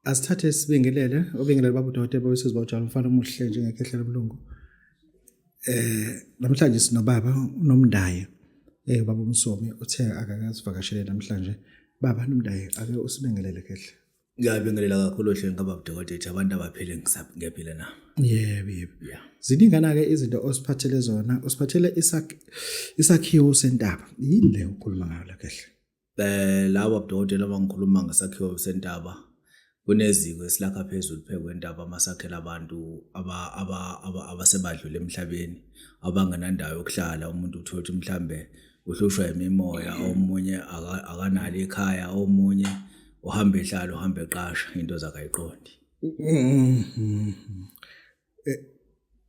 Asithathe sibingelele, obingelele baba udokotela bawesizwe bawujabula umfana omuhle njengekhehla lomlungu. Namhlanje sinobaba uNomndayi. Baba uMsomi uthe akakasivakashele namhlanje. Baba Nomndayi, ake usibingelele khehle. Ngiyabingelela kakhulu ohlweni kababa udokotela, abantu abaphile ngiyaphila na. Yebo, yebo. Yeah. Ziningana-ke izinto osiphathele zona, usiphathele isakhiwo sentaba. Yini le ukhuluma ngayo la khehle? Laba budokotela abangikhuluma ngesakhiwo sentaba, kuneziko esilakha phezulu phezu kwentaba masakhela abantu abasebadlula emhlabeni abangenandawo yokuhlala. Umuntu uthola ukuthi mhlambe uhlushwa imimoya, omunye akanalo ikhaya, omunye uhamba ehlala, uhamba eqasha, into zakhe ayiqondi.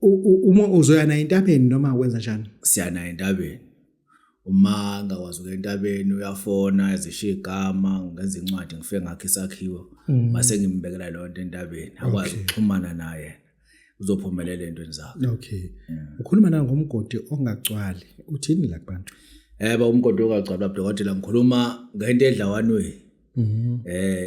Uma uzoya naye entabeni noma wenza njani? Siya naye entabeni. Uma ngakwazi ukuya entabeni uyafona ezishiya igama, ngenza incwadi ngifike ngakho isakhiwo, mase ngimbekela leyo nto entabeni, akwazi ukuxhumana naye, uzophumelela entweni zakhe. Okay. Ukhuluma na ngomgodi ongagcwali, uthini la kubantu? Ba umgodi ongagcwali babudokotela, ngikhuluma ngento edla one way.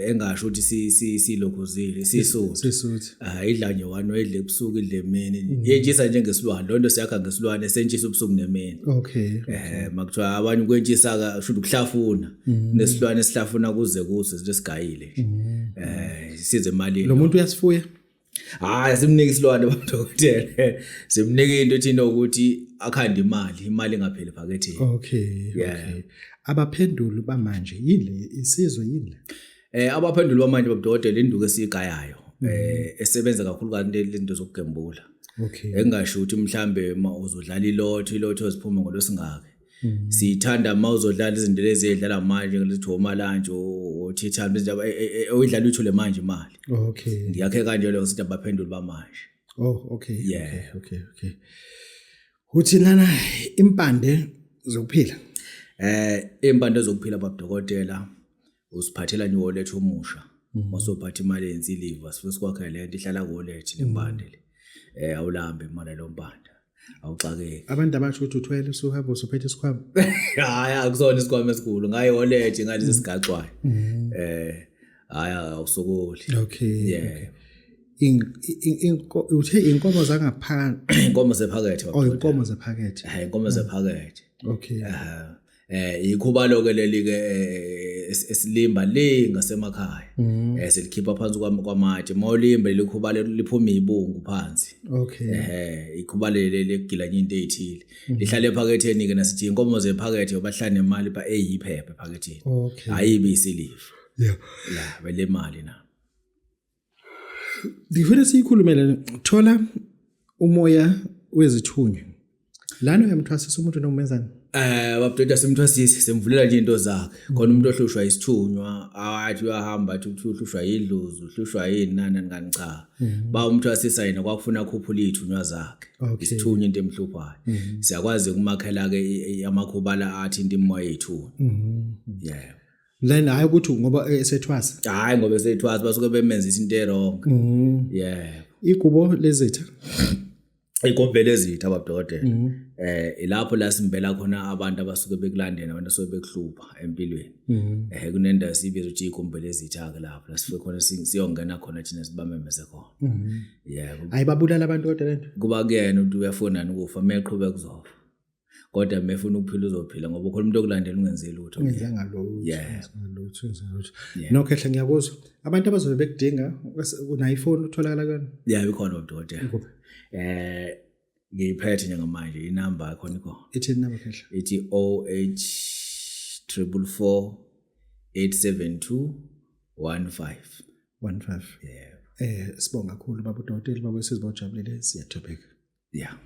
Engasho ukuthi si si silokhuzile sisuthu. Sisuthu. Ah, idla nje one way, idle ebusuku, idle emini. Yentshisa njengesilwane, lonto siyakha ngesilwane sentshisa ubusuku nemini. Makuthiwa abanye kwentshisa ka shuthi ukuhlafuna. Nesilwane esihlafuna kuze kuze izinto esigayile nje. Size emalini. Lo muntu uyasifuya? Hayi, simnika isilwane babudokotela. Simnika into ethina ukuthi akhande imali, imali ingapheli ephaketheni. Okay. Abaphenduli bamanje yini le isizwe yini le? Abaphenduli bamanje babudokotela induku esigayayo. Esebenza kakhulu kanti izinto zokugembula. Engasho ukuthi mhlambe uma uzodlala ilotho, ilotho eziphuma ngolwesingaki. Sithanda uma uzodlala izinto lezi ezidlala manje ngelithi omalantshi othithana izinto oyidlala uthole manje imali. Ngiyakhe kanje lo sithi abaphenduli bamanje. Oh, okay. Okay. Uthi lana impande zokuphila. Impande zokuphila babudokotela usiphathela nje wallet omusha. Masophatha imali yensiliva sifike sikwakhe lento ihlala ku wallet lempande le. Awulambe imali lompande. Awuxakeki. Abantu abasho ukuthi uthwele usuhamba usuphethe isikhwama. Hayi, akusona isikhwama esikhulu, ngayi wallet ngalesi sigaxwayo. Hayi awusokoli. Uthe inkomo zangaphandle. Inkomo zephakethe. Oh, inkomo zephakethe. Inkomo zephakethe. Ikhubalo ke leli ke esilimba le ngasemakhaya. Silikhipha phansi kwamatshe. Mawulimbe likhubalo liphuma ibungu phansi. Ikhuba leli legilanya into ezithile. Lihlale ephaketheni ke nasithi inkomo zephakethe bahlala nemali ba eyiphepha ephaketheni. Ayibi isiliva. La bele mali na. Ngifuna siyikhulumele, thola umoya wezithunywa. Lana uyamthwasisa umuntu noma umenzani? Babudodwa simthwasisi, simvulela nje into zakhe. Khona umuntu ohlushwa isithunywa, athi uyahamba athi uthi uhlushwa yidlozi, uhlushwa yini nani nani kanti cha. Ba umthwasisa yena kwakufuna akhuphule izithunywa zakhe. Isithunywa into emhluphayo. Siyakwazi ukumakhela ke amakhubala athi into imoya yethunywa. Yeah. Then hayi ukuthi ngoba esethwasa. Hayi ngoba esethwasa basuke bemenzisa into erong. Yeah. Igubo lezitha. Igobhe lezitha babudokotela. Ilapho la simbela khona abantu abasuke bekulandela, abantu abasuke bekuhlupha empilweni. Kunendawo esibiza ukuthi igobhe lezitha ke lapho la sifike khona siyongena khona thina sibamemeze khona. Yebo. Ayibabulala abantu kodwa lento. Kuba kuyena ukuthi uyafuna ukufa, meqhubeka kuzofa. Kodwa mefuna ukuphila uzophila ngoba ukhona umuntu okulandela ungenzi lutho. Ungenzanga lutho. Lutho, ungenza lutho. Nokho ehle ngiyakuzwa. Abantu abazobe bekudinga unayo ifoni utholakala kuyona? Yeah, ikhona udokotela. Ngiyiphethe njengamanje inamba khona ikhona. Ithi inamba khehla? Ithi 0 H triple four eight seven two one five. 15. Yeah. Sibonga kakhulu baba udokotela, baba sizibojabulile, siyathobeka. Yeah.